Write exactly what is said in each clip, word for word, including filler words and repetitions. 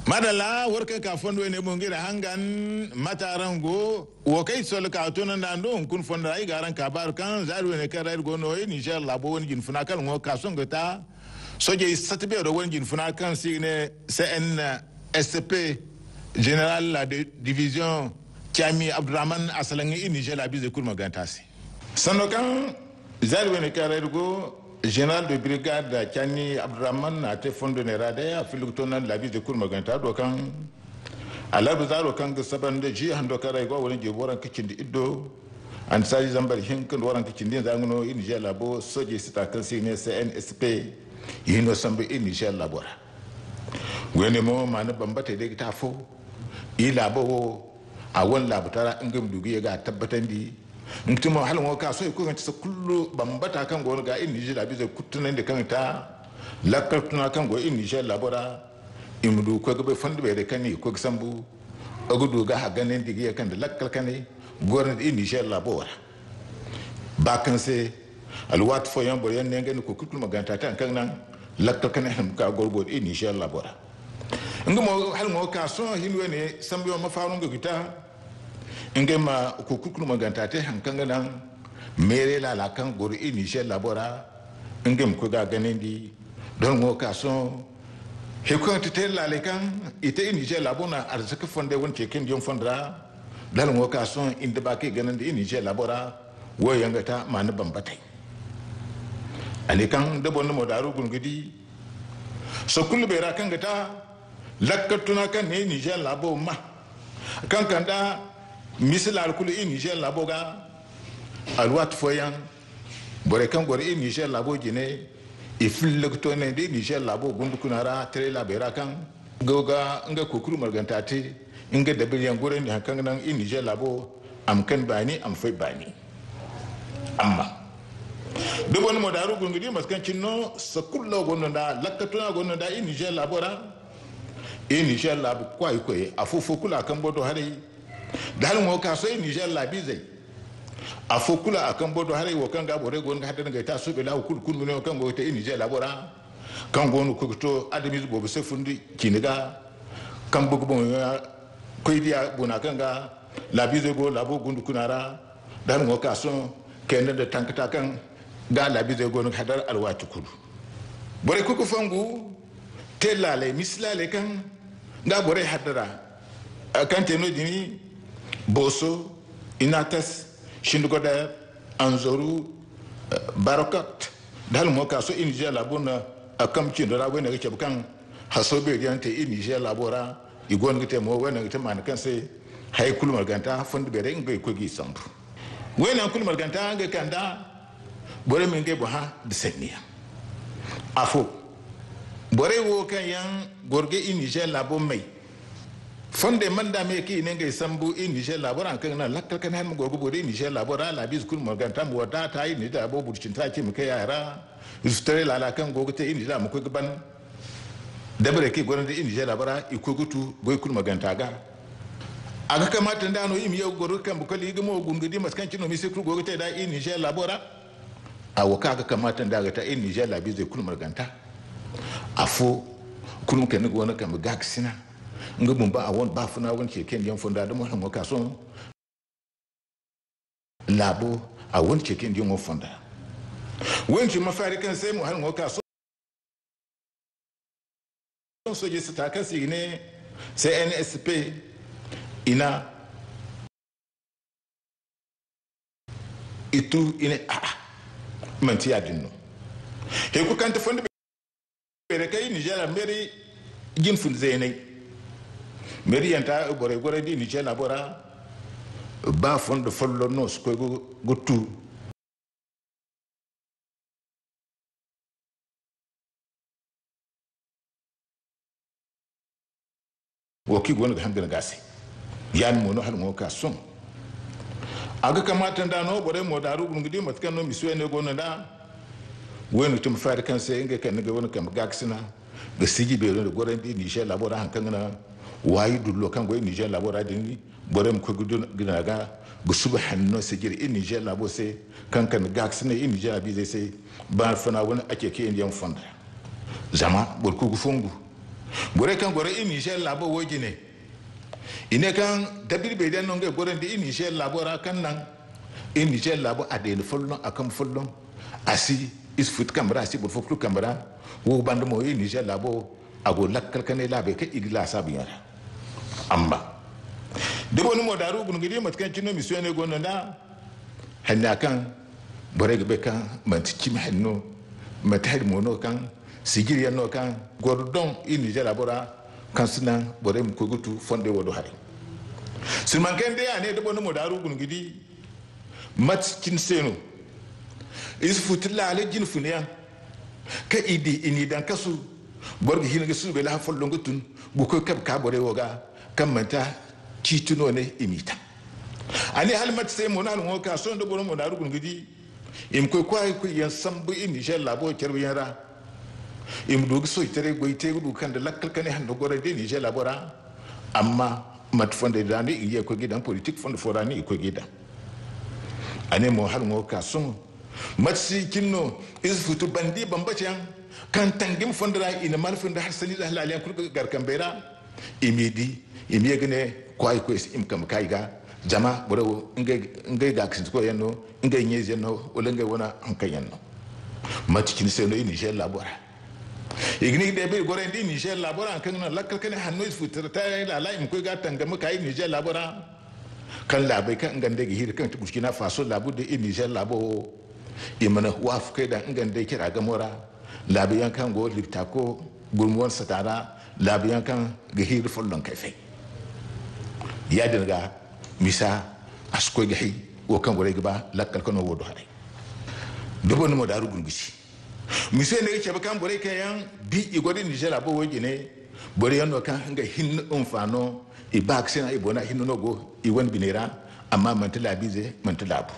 Madalla, war kaŋ ka fondo wayne boŋ ga iri hangan, mate araŋ go? Wo kaŋ i solo ka toonandi araŋ do hunkuna fondo ra, i ga araŋ ka baaru kaŋ zaari wayne kaŋ ra iri go no, iri Niger laabo wane jine funa kaŋ ŋwa ka sohõ ga ta soojey sata beero wane jine funa kaŋ se i ga ne C N S P, Général de Division Chami Abdurrahman a salaŋ iri Niger laabiizey kulu maganta se. Sanno kaŋ zaari wayne kaŋ ra iri go, Général de Brigade Chani Abdurrahman a te fondo ne ra day, a filla ga toonandi laabiizey kulu maganta do kaŋ a larba zaaro kaŋ ga saba nda ji hando kaŋ ra i go a wane jeebo waranka cindi iddo, annisaari zambar hinka nda waranka cindi hinza nga no iri Niger laabo soojey sita kaŋ se i ne C N S P i hino sambu iri Niger laabo ra. Wayne mo maana bambatey day ga te afo. I laabo wo, a wane laabo tara nga ma du ga ye ga a tabbatandi. Nga ti mo hala ŋwa ka sohõ i kulu ga ti se kulu bambata kaŋ go no ga iri Niger laabiizey kulu tunandi kaŋ ga ta lakkal tuna kaŋ go iri Niger laabo ra. I ma du ga koy ga bay fondo beerey kaŋ i ga koy ga sambu. A ga du ga a ganandi ga ye kande lakkal kanay goro nda iri Niger laabo ra. Ba kaŋ se alwaati fooyaŋ boro yaŋ ne ngey na koy kulu maganta te haŋ kaŋ naŋ lakkal kanay hima ga goro go iri Niger laabo ra. Nga mo hala ŋwa ka sohõ hin wayne sambuyaŋ ma faaru nga ga ta ngey ma koy kulu maganta te haŋ kaŋ ga naŋ meere laala kaŋ goro iri Niger laabo ra ngey ma koy ga a ganandi. Da hala ŋwa ka sohõ Hay kulu kaŋ ti teeri laaley kaŋ i te iri Niger laabo no arzaka fondey wane ceekandiyaŋ fondo ra, da hala ŋwa ka sohõ i nda ba kaŋ i ganandi iri Niger laabo ra, wo yaŋ ga ta maana bambatey. A ne kaŋ da boro na mo daaru guna ga di, so kulu beera kaŋ ga ta lakkal tuna kaŋ ne iri Niger laabo ma, kaŋ kand'a misi laala kulu iri Niger laabo ga, alwaati fooyaŋ borey kaŋ goro iri Niger laabo jine, i filla ga to ne nda iri Niger laabo gundu kuna ra taray laabey ra kaŋ go ga nga koy kulu marganta te, nga dabariyaŋ gorandi haŋ kaŋ ga naŋ iri Niger laabo a ma kani baani, a ma fay baani. Amma da boro na mo daaru guna ga di mate kaŋ cine no sakulla go no nda lakkatuna go no nda iri Niger laabo ra. Iri Niger laabu kwaay koy afo fo kulu a kambo do haray. Da hala mo ka sohõ iri Niger laabiizey afo kulu a kambo do haray wo kaŋ ga borey go no ga haddana ga ay ta suubi laabu kulu kulu mino kaŋ go ga te iri Niger laabo ra, kaŋ go no ga koy ga to adamize boobo se fundi ciine ga, kaŋ bugu boŋ koy diya bona kaŋ ga laabiizey go laabo gundu kuna ra. Da hala mo ka sohõ kayna nda tankata kaŋ ga laabiizey go no ga haddara alwaati kulu. Borey kulu ga fongu te laaley, misi laaley kaŋ ga borey haddara, kaŋ te no-din Boso, Inatas, Shindigoda, Anzoru, Barakot, da hala mo ka sohõ iri Niger laabo no a kambe cindo ra wayne ga cabe kaŋ haso beeri yaŋ te iri Niger laabo ra. I go no ga te mo wayne ga te maana kaŋ se hay kulu marganta fondo beerey ngey koy g'i sambu. Wayne yaŋ kulu marganta ngey kand'a borey ma ngey boŋ hã nda sanniyaŋ. Afo, borey wo kaŋ yaŋ goro ga iri Niger laabo may, fondey mana da me kaŋ i ne ngey sambu iri Niger laabo ra haŋ kaŋ ga naŋ lakkal kanay hala ma goro ga boori iri Niger laabo ra, laabiize kulu marganta ma wadda ta iri Niger laabo burcinta ce ma kay a ra. Ize taray laala kaŋ go ga te iri Niger laabo ma koy ga ban. Dabarey kaŋ i gonda nda iri Niger laabo ra, i koy ga tu goy kulu maganta ga. A ga kamaata nda no iri ma ye ga goro ga kambe koli ga mo guna ga di mate kaŋ cine no mise kulu go ga te nd'a iri Niger laabo ra. A wo kaŋ a ga kamaata nda a ga ta iri Niger laabiizey kulu maganta. Afo kulu ma kande ga wane kambe gaakasina. Nga bumbo a wane baafuna wane ceekandiyaŋ fonda da mo haŋo ka sohõ. Laabo a wane ceekandiyaŋo fonda. Wo-din cine mafaari kaŋ se mo hala ŋwa ka sohõ soojey sata kaŋ se i ga ne C N S P i na i tu i ne a'a, manti yaadin no. Hay kulu kaŋ ti fondo beerey kaŋ i Niger meeri jine fun zeeney. Meeri yanta borey gorey da i Niger laabo ra ba fondo folloŋ no si koy ga tu. Wo kaŋ i goono ga hangan ga a se. Yaadin mo no hala mo ka sohõ. A ga kamaata nda no borey mo daaru guna ga di mate kaŋ no misi wayne goono nda. Wayne ga ti mafaari kaŋ se ngey kaŋ ni ga wane kambe gaakasina ga siji beero nda gorandi Niger laabo ra haŋ kaŋ ga naŋ waayi dullo kaŋ go iri Niger laabo ra din. Borey ma koy ga dun ga naŋ a ga ga suba hanno sijiri iri Niger laabo se kaŋ kande gaakasinay iri Niger laabiizey se. Baafuna wane a ce kaŋ yaŋ fonda. Zama boro kulu ga fongu Borey kaŋ goro iri Niger laabo wo jine, i ne kaŋ dabirbeeri yaŋ no ngey gorandi iri Niger laabo ra, kaŋ naŋ iri Niger laabo a deena folloŋ, a kambe folloŋ, a si ize futi kambe ra, a si boro fo kulu kambe ra. Wo banda mo iri Niger laabo, a go lakkal kanay laabey kaŋ i ga laasaabu yaŋ ra. Amma da boro na mo daaru guna ga di mate kaŋ cine no misiyooney go no nd'a, Hanna kaŋ borey ga bay kaŋ manti cimi hari no, manti hari mo no kaŋ sijiri yaŋ no kaŋ goro doŋ iri Niger laabo ra, kaŋ si naŋ borey ma koy ga tu fondey wo do haray. Silmaŋ kaŋ day a ne da boro na mo daaru guna ga di mate cine se no. Ize futi laala jine funa yaŋ kaŋ i di i n'i daŋ kasu, boro ga hin ga suubay laha folloŋ ga tun ga koy kabe ka borey wo ga, kaŋ manti ciiti no ne i m'i taŋ. A ne hala mate se mo no hala ŋwa ka sohõ da boro mo na rugun ga di, i ma koy kwaay koy yaŋ sambu iri Niger laabo care yaŋ ra. I ma du ga sohitaray goy te ga du ga kande lakkal kanay hando goray day Niger laabo ra. Amma mate fondey ra no i ye koy ga i daŋ, politik fondo fo ra no i koy ga i daŋ. A ne mo hala ŋwa ka sohõ mate se cine no ize futu bandi bambace yaŋ kaŋ tangim fondo ra i na malfa nda harsani da halaali yaŋ kulu ga gar kambey ra. I m'i di, i ma ye ga ne, kwaay koy se i ma kambe ka i ga, zama borey wo ngey, ngey gaakasintikoy yaŋ no, ngey ɲayze yaŋ no, wala ngey wane haŋ kaŋ yaŋ no. Mate cine se no iri Niger laabo ra. I ga ni ga deeba iri gorey nda iri Niger laabo ra, haŋ kaŋ ga naŋ lakkal kanay hanno ize futu tara taray laala i ma koy ga tangam ga ka iri Niger laabo ra. Kaŋ laabey kaŋ nga nd'ey ga hiiri kaŋ ti Burkina Faso laabu nda iri Niger laabo wo, i mana waafakey daŋ nga nd'ey cara gamo ra. Laabu yaŋ kaŋ go Liptako gurmi wane sata ra, laabu yaŋ kaŋ ga hiiri follonkey fay. Yaadin ga, misa, a si koy ga hay wo kaŋ borey ga ba lakkal kano wo do haray. Da boro ni mo daaru gurgusi. Misa ne ga cabe kaŋ borey kaŋ yaŋ bi i go da Niger laabo wo jine, borey yaŋ no kaŋ nga hinne hunfaano, i ba ga sina, i boona hinne no go i wane biney ra, amma manti laabiize, manti laabu.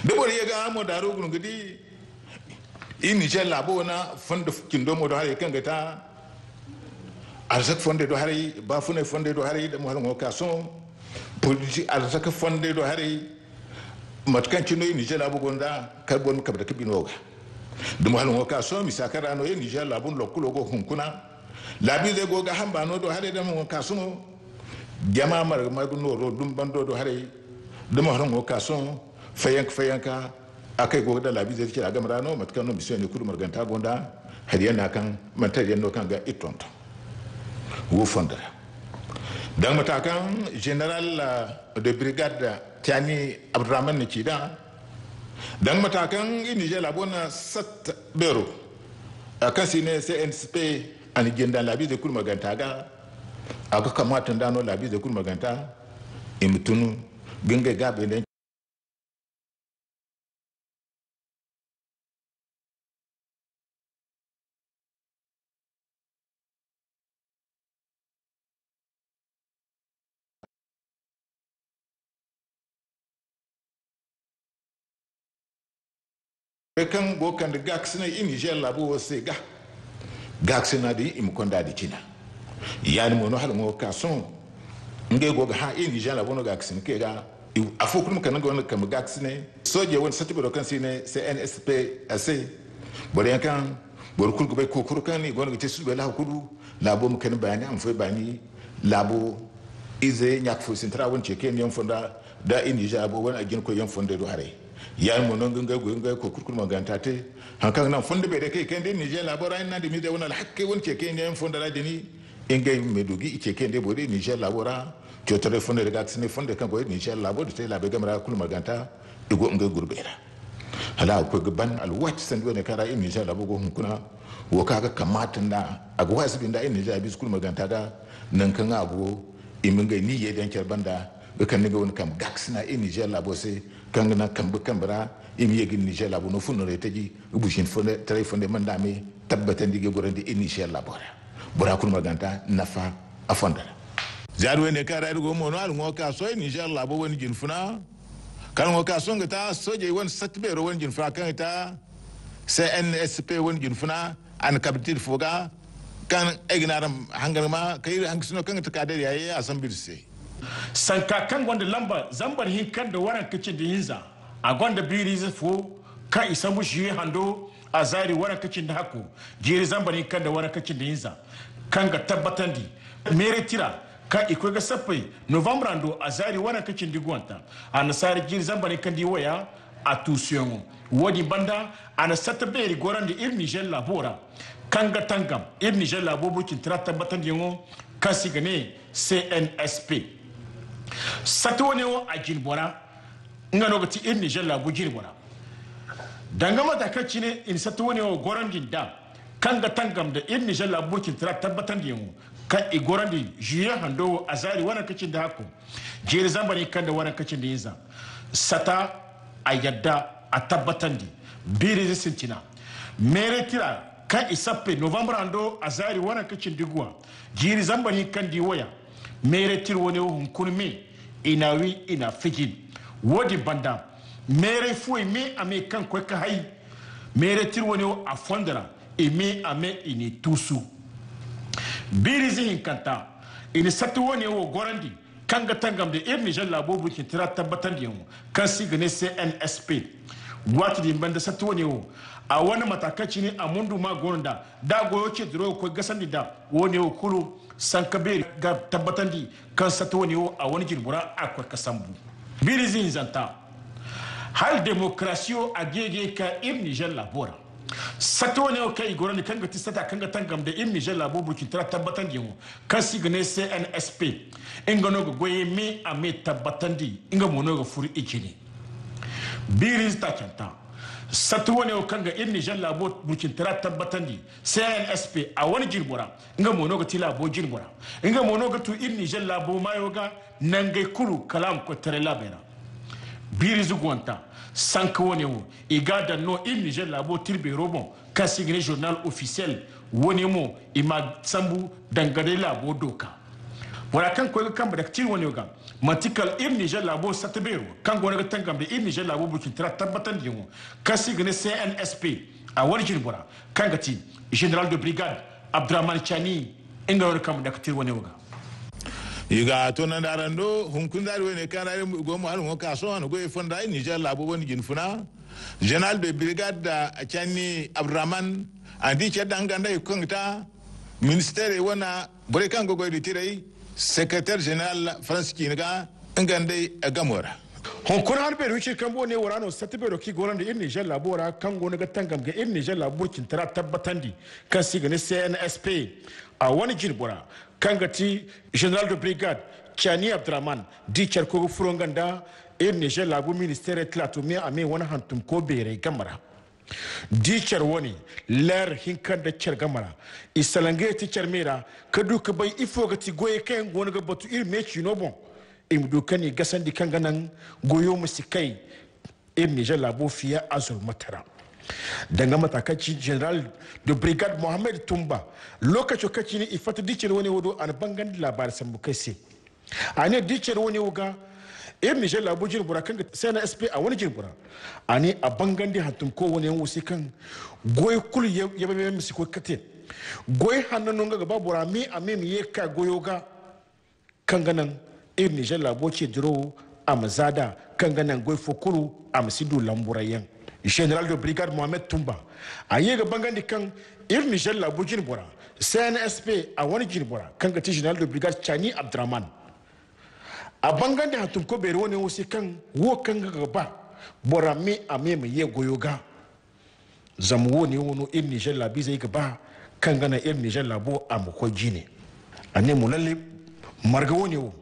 Da boro ye ga mo daaru gurgu di, iri Niger laabo wane fondo cindo mo do haray kaŋ ga ta arzaka fondey do haray, baafunay fondey do haray, da mo hala ŋwa ka sohõ, politik arzaka fondey do haray, mate kaŋ cine no iri Niger laabo gonda, kala boro ma kabe dake bino ga. Da mo hala ŋwa ka sohõ, misa kaŋ ra no iri Niger laabo lokkulo go hunkuna. Laabiizey go ga hamba no do haray, da mo ŋwa ka sohõ, jama marga marga nooro dumbando do haray, da mo hala ŋwa ka sohõ, fayyanka fayyanka, a kay go ga daŋ laabiizey da cira game ra no, mate kaŋ no misiyooney kulu marganta gonda, hari yaŋ no kaŋ manti hari yaŋ no kaŋ ga iri tonton wo fondo ra. Danga mata kaŋ général, euh, de brigade Tiani Abdurrahman na ci da, danga mata kaŋ iri Niger laabo na sat beero, euh, kaŋ se i ne C N S P, a na jin daŋ laabiizey kulu marganta ga, a ga kamaata nda no laabiizey kulu marganta, i ma tun ga ngey gaabey nda Borey kaŋ go ga kande gaakasinay i Niger laabo wo se ga, gaakasina din i ma konda da cina. Yaadin mo no hala nga wo ga ka sohõ, ngey go ga hã i Niger laabo no gaakasinay kaŋ i ga, afo kulu ma kande nga wane kambe gaakasinay. Soojey wane sati beero kaŋ se i ne C N S P a se. Boro yaŋ kaŋ boro kulu ga bay kookaro kaŋ i goono ga te suubay laahu kulu, laabo ma kande baani, a ma fay baani, laabo ize ɲaaka fo sintina wane ce kaŋ yaŋ fonda, da i Niger laabo wane a jina koy yaŋ fondey do haray. Yaadin mo no nga ngey goy ngey koy kulu kulu marganta te. Haŋ kaŋ ga naŋ fondo beerey kaŋ i kayandi Niger laabo ra, i na dumi day wane alhakkey wane ce kaŋ yaŋ fonda ra din, ngey ma du ga i ce kaŋ yaŋ day boro day Niger laabo ra. Cootaray fondey da gaakasinay fondey kaŋ go Niger laabo da te laabey game ra kulu marganta, i go ngey gurbey ra. Hala a ga koy ga ban alwaati sanda wane kaŋ ra i Niger laabo go hunkuna, wo kaŋ a ga kamaata nda a ga waazibi nda i Niger laabo ize kulu marganta ga, nangu kaŋ a go, i ma ngey niyyey daŋ care banda, ga kande nga wane kambe gaakasina i Niger laabo se, kaŋ ga naŋ kambe kambe ra i ma ye ga Niger laabo no funarey taji, ga burcin fondey, taray fondey manda me tabbatandi ga gorandi i Niger laabo ra. Bora kulu marganta nafa a fondo ra. Zaari wayne kaŋ ra iri go mo no, hala nga wo ka sohõ Niger laabo wane jine funa, kaŋ nga wo ka sohõ ga ta soojey wane satti beero wane jine funa, kaŋ ga ta C N S P wane jine funa, a na kabe tiri fo ga, kaŋ ay ga ne araŋ hangan ma kay iri hangasino kaŋ ga ta kaadariya ye assemblée se. Sanka kaŋ gonda lamba zambar hinka nda waranka cindi hinza, a gonda biiriize fo kaŋ i sambu juillet hando a zaari waranka cindi hakku, jiiri zambar hinka nda waranka cindi hinza, kaŋ ga tabbatandi meeray tira kaŋ i koy ga sappey novambar hando a zaari waranka cindi guwanta, annasaara jiiri zambar hinka nda i waya a tuusuyaŋo. Wo-din banda, a na satta beeri gorandi iri Nizer laabo ra, kaŋ ga tangam iri Nizer laabo burcintira tabbatandiyaŋo, kaŋ se i ga ne C N S P. Satta wane wo a jine bora, nga no ga ti iri Nizer laabo jine bora. Danga mata kaŋ cine i na satta wane wo gorandi nd'a, kaŋ ga tangam nda iri Nizer laabo burcintira tabbatandiyaŋo, kaŋ i gorandi juillet hando wo a zaari waranka cindi hakku, jiiri zambar hinka nda waranka cindi hinza. Satta a yadda a tabbatandi. Biirize sintina. Meeray tira kaŋ i sappe novambar hando a zaari waranka cindi guwa, jiiri zambar hinka nda i waya. Meeray tira wane wo hunkuna me i n'a wi, i n'a fiji. Wo-din banda, meeray fuwey me a me kaŋ koy ka hay. Meeray tira wane wo a fondo ra, i me a me i n'i tuusu. Biirize hinkanta, i na satta wane wo gorandi, kaŋ ga tangam nda iri Nizer laabo burcintira tabbatandiyaŋo, kaŋ se i ga ne C N S P. Waati din banda satta wane wo, a wane mata kaŋ cine a mundu ma goono nd'a, da goyo ce dirawo ga koy gasandi nd'a, wane wo kulu sanka beeri ga tabbatandi kaŋ satta wane wo a wane jine bora a koy ka sambu. Biirize hinzanta, hala demokarasiyo a ga ye ga ye ka iri Nizer laabo ra. Satta wane wo kaŋ i gorandi, kaŋ ga ti satta kaŋ ga tangam nda iri Nizer laabo burcintira tabbatandiyaŋo, kaŋ se i ga ne C N S P, nga no ga goyey me a me tabbatandi, nga mo no ga furu i jine. Biirize taacanta, satta wane wo kaŋ ga iri Nizer laabo burcintira tabbatandi, C N S P a wane jine bora, nga mo no ga ti laabo jine bora. Nga mo no ga tu iri Nizer laabo maayo ga nangey kulu kala a ma koy taray laabey ra. Biirize guwanta, sanka wane wo, i g'a daŋ no iri Nizer laabo tira beero boŋ, kaŋ se i ga ne journal officiel. Wane mo, i m'a sambu danga day laabo dooka. Bora kaŋ koy ga kambe dake tira wane wo ga, manti kala iri Nizer laabo satta beero, kaŋ goono ga tangam nda iri Nizer laabo burcintira tabbatandiyaŋo, kaŋ se i ga ne C N S P, a wane jine bora, kaŋ ga ti Général de Brigade Abdurrahman Chani, nga no ga kambe dake tira wane wo ga. I ga toonandi araŋ do, hunkuna zaari wayne kaŋ ra iri go mo, hala mo ka sohõ, a na goyey fonda, Nizer laabo wane jine funa. Général de Brigade Chani Abdurrahman, a na di care daŋ ganda, i kaŋ ga ta ministère wane borey kaŋ ga goy da tirey, secrétaire général France ciine ga, nga nd'ey gamo ra. Hunkuna han beeri wiciri kambo ne wo ra no satta beero kaŋ i gorandi iri Nizer laabo ra, kaŋ goono ga tangam ga iri Nizer laabo burcintira tabbatandi, kaŋ se i ga ne C N S P, a wane jine bora, kaŋ ga ti Général de Brigade Chani Abdurrahman, di care koy ga furo nga nda iri Nizer laabo ministère talato me a me wane hantumko beerey game ra. Di care wane, leer hinka nda care game ra, i salaŋ ga ye ti care me ra, ka du ka bay ifo ga ti goyey kaŋ yaŋ goono ga batu iri me ciino boŋ. I ma du ka ni gasandi kaŋ ga naŋ goyo ma si kay iri Nizer laabo fiya a zurmata ra. Danga mata kaŋ ci Général de Brigade Mohamed Tumba, lokaco kaŋ cine i fatta di care wane wo do, a na bangandi laabaari sambu kaŋ se. A ne di care wane wo ga, iri Nizer laabo jine bora kaŋ ga C N S P a wane jine bora. A ne a bangandi hantumko wane yaŋ wo se kaŋ goy kulu ya-, yabe yabe ma si koy ka te. Goy hanno no nga ga ba bora me a me ma ye ka goyo ga, kaŋ ga naŋ iri Nizer laabo ce dirawo a ma za da, kaŋ ga naŋ goy fo kulu a ma si du lamburayyaŋ. Général de Brigade Mohamed Tumba, a ye ga bangandi kaŋ iri Nizer laabo jine bora, C N S P a wane jine bora, kaŋ ga ti Général de Brigade Chani Abdurrahman. A bangandi hantumko beeri wane wo se kaŋ wo kaŋ ga ga ba bora me a me ma ye goyo ga. Zama wo-ne wo no iri Nizer laabiizey ga ba, kaŋ ga naŋ iri Nizer laabo a ma koy jine. A ne mo, lalle, marga wo-ne wo,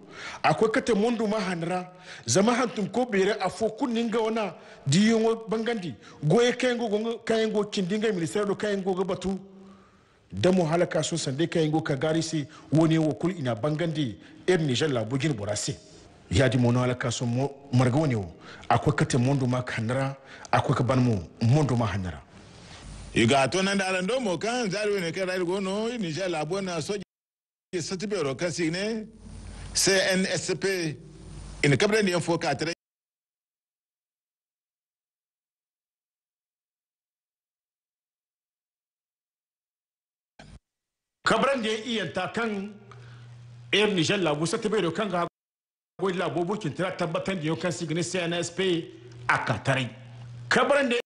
a koy ka te monduma hanno ra, zama hantumko beeri afo kulu na nga wane diiyaŋo bangandi, goyey kaŋ yaŋ go, go, kaŋ yaŋ go cindi ngey ministeero do, kaŋ yaŋ go ga batu. Da mo hala ka sohõ sanday kaŋ yaŋ go ga ka gaaru i se, wo-ne wo kulu i n'a bangandi iri Nizer laabo jine bora se. Yaadin mo no hala ka sohõ mo-, marga wo-ne wo, a koy ka te monduma hanno ra, a koy ka ban mo monduma hanno ra. I ga a toonandi araŋ do mo kaŋ zaari wayne kaŋ ra iri go no, iri Nizer laabo na sooje sata beero kaŋ se i ga ne C N S P, i na kabrandiyaŋ fo ka taray. Kabrandi iyanta kaŋ iri Nizer laabu satta beero kaŋ ga goy laabo burcinti ra tabbatandiyaŋo kaŋ se i ga ne C N S P a ka taray. Kabrandi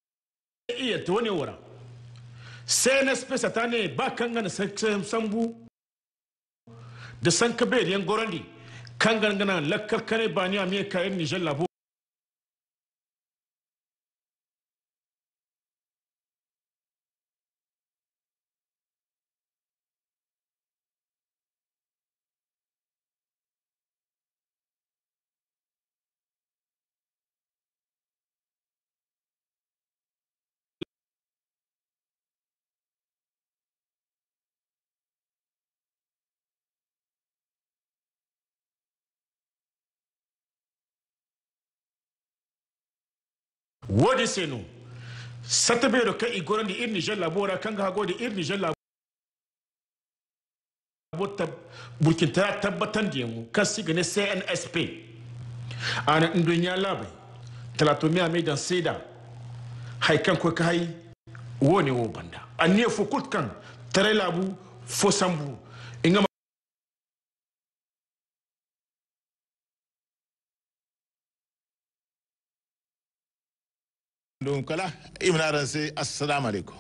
iyante wane wo ra. C N S P sata ne ba kaŋ ga na sa-, sa-, sambu da sanka beeri yaŋ gorandi, kaŋ ga nga naŋ lakkal kanay baani a ma ye ka iri Niger laabo. Wo-din se no, sata beero kaŋ i gorandi iri Niger laabo ra, kaŋ ga haggoy da iri Niger laabo, tab-, Burkintara tabbatandiyaŋo, kaŋ se i ga ne C N S P, a na ndunnya laabey, talaato me a me daŋ seeda, hari kaŋ koy ka hay wo-ne wo banda. Anniya fo kulu kaŋ taray laabu fo sambu, nga ma Dum kala, i ma ne araŋ se, Assalamu alaykum.